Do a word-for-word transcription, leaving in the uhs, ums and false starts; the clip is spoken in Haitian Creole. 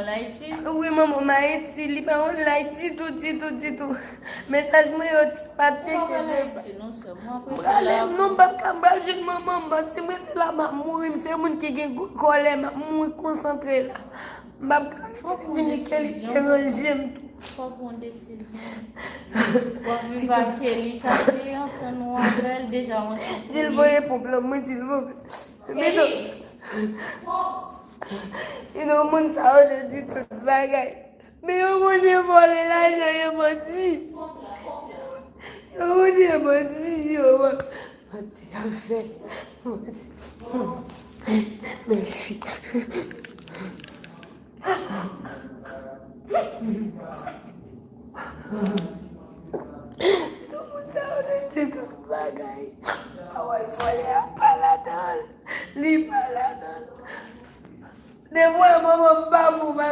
Wi, manman m Ayiti, li pa konn lay ditou, ditou, ditou. Mesaj mwen yo pa tcheke devan. M prale, non, m p ap ka, m pral jwenn manman m, paske m rete la, m ap mouri, m se moun ki gen gwo kòlè, m ap mouri konsantre la. M p ap ka rete vini ke li deranje m tou. Fòk yon desizyon. W ap viv ak Kelly, chache antann ou avè l, deja w antann. Di l voye ponp lan, mwen di l voye. Kelly! Yon moun sa yo te di tout bagay. Men yo konnen vòlè lajan, yo manti. Yo konnen manti, yo manti ap fè. Manti. Mèsi. Tout moun sa yo te di tout bagay. Pawòl vòlè a pa ladan l. Li pa ladan l. Devwa manman m pa fou, pa